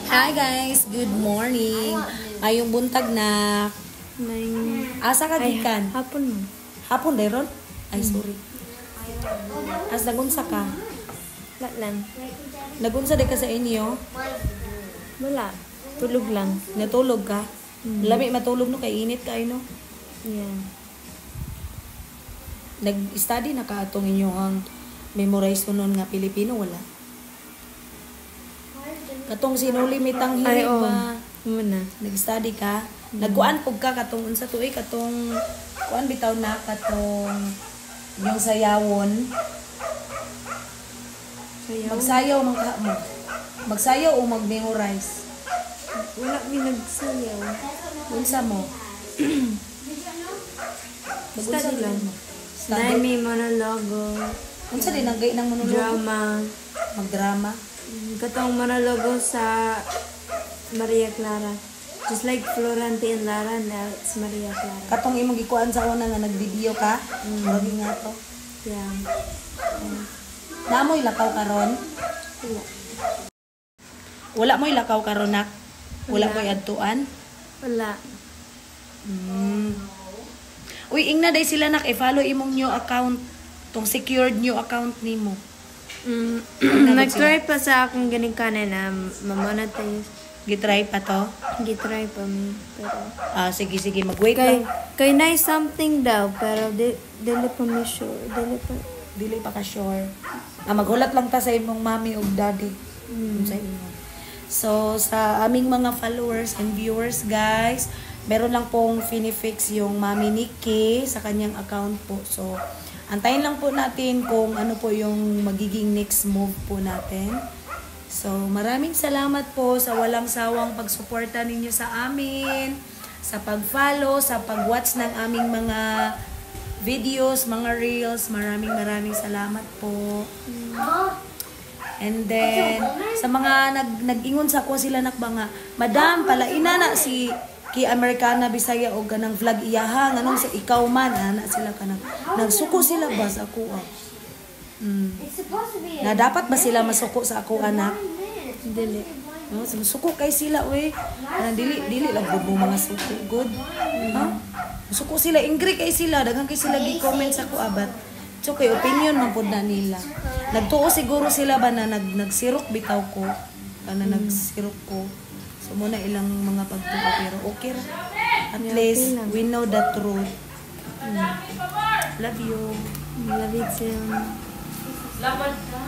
Hi guys, good morning. Maayong buntag na. May Asa ka Ay, gikan? Hapon mo. Hapon dayron? Ay, sorry. As nagunsa ka? Wala lang. Nagunsa di ka sa inyo? Wala. Tulog lang. Natulog ka? Lami matulog no, kay init kayo no. Yeah. Nag-study na ka atong inyong memorize nun nga Pilipino, wala? Katong sinuli mitang Ay, hirit oo. ba? Muna. Nag-study ka? Nagkuan pug ka katong unsa to eh, katong kuan bitaw na, katong yung sayawon. Sayaw. Magsayaw man ka mo. Magsayaw o mag-memorize? Wala mi nagsayaw. Unsa mo? Mag-unsa Study lang. mo? Nay Study. may monologo. Unsa din ang gay ng monologo? Drama. Magdrama. Katong monologo sa Maria Clara. Just like Florante and Lara, now it's Maria Clara. Katong imong gikuan sa una nga nag-video ka, murag nga to. Yeah. Namoy lakaw karon? Wala. Wala mo'y lakaw karon, nak? Wala Wala. mo'y adtuan? Wala. Uy, ingna day sila nak, i-follow imong new account, tong secured new account nimo. Nag-try pa sa akong ganing kanan na ma-monetize. Gitry pa to? Gitry pa mi. Pero, Ah, sige sige, mag-wait kay, lang. kay nice something daw, pero dili pa mi sure. Dili pa. Dili pa ka sure. Ah, maghulat lang ta sa imong mami ug daddy. Sa inyo. So, sa aming mga followers and viewers, guys, meron lang pong finifix yung mami Nikki sa kanyang account po. So, antayin lang po natin kung ano po yung magiging next move po natin. So, maraming salamat po sa walang sawang pagsuporta ninyo sa amin, sa pag-follow, sa pag-watch ng aming mga videos, mga reels. Maraming maraming salamat po. And then, sa mga nag-ingon sa ako sila nakba nga, "Madam, pala ina na si Ki Americana Bisaya og kanang vlog iyaha, nganong sa ikaw man," ana sila, kanang nagsuko sila ba sa ako ah. Na dapat ba sila masuko sa ako, anak? Dili. No, suko kay sila we. Kanang dili dili lang gud mo mga suko good. Ha? Suko sila, angry kay sila, daghan kay sila gi-comment sa ako abat. It's okay, opinion man pud na nila. Nagtuo siguro sila ba na nagsirok bitaw ko. Kana nagsirok ko. So muna ilang mga pagtuo, pero okay ra. At Yeah, okay least lang. we know the truth. Love you. Love you too. Laban ka.